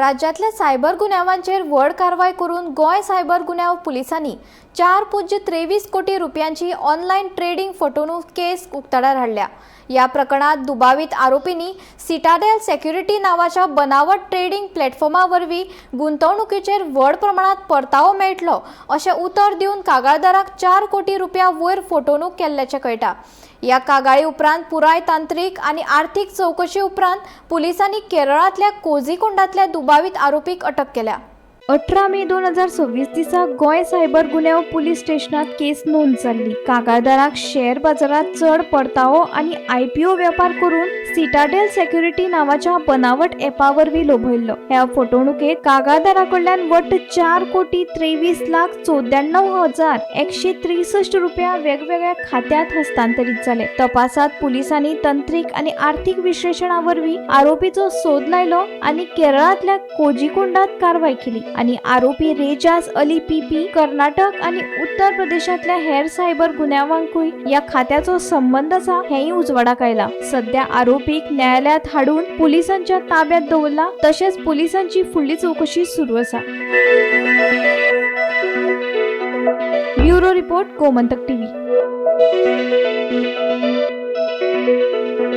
राज्यांतल्या सायबर गुन्यांवांचेर व्हड कारवाय करून गोंय सायबर गुन्यांव पुलिसांनी 4.23 कोटी रुपयांची ऑनलायन ट्रेडिंग फटवणूक केस उक्ताडार हाडल्या. ह्या प्रकरणात दुबावीत आरोपींनी सिटाडेल सेक्युरिटी नांवाच्या बनावट ट्रेडिंग प्लॅटफॉर्मा वरवीं गुंतवणुकीचेर व्हड प्रमाणात परतावो मेळटलो अशें उतर दिवन कागाळदाराक 4 कोटी रुपया वयर फटवणूक केल्ल्याचें कळटा. ह्या कागाळी उपरांत पुराय तांत्रीक आनी आर्थीक चवकशी उपरांत पुलिसांनी केरळांतल्या कोझिकोडांतल्या दुबावीत आरोपीक अटक केल्या. 18 मे 2026 दिसा गोंय सायबर गुन्यांव पुलीस स्टेशनात केस नोंद जाल्ली. कागाळदाराक शेअर बाजारात चड परतावो आनी आयपीओ वेपार करून सिटाडेल सेक्युरिटी नांवाच्या बनावट एपा वरवीं लोभयल्लो. ह्या फटवणुकेत कागाळदारा कडल्यान वट्ट 4,23,94,163 रुपया वेगवेगळ्या खात्यात हस्तांतरीत जाले. तपासात पुलिसांनी तंत्रीक आनी आर्थीक विश्लेशणा वरवीं आरोपीचो सोद लायलो आनी केरळांतल्या कोझिकोडांत कारवाय केली आनी आरोपी रेजास अली पीपी कर्नाटक आनी उत्तर प्रदेशांतल्या हेर सायबर गुन्यांवांकूय ह्या खात्याचो संबंद आसा हेंय उजवाडाक आयला. सध्या आरोपीक न्यायालयात हाडून पुलिसांच्या ताब्यात दवरला. तशेंच पुलिसांची फुडली चवकशी सुरू आसा. Bureau report, Gomantak TV.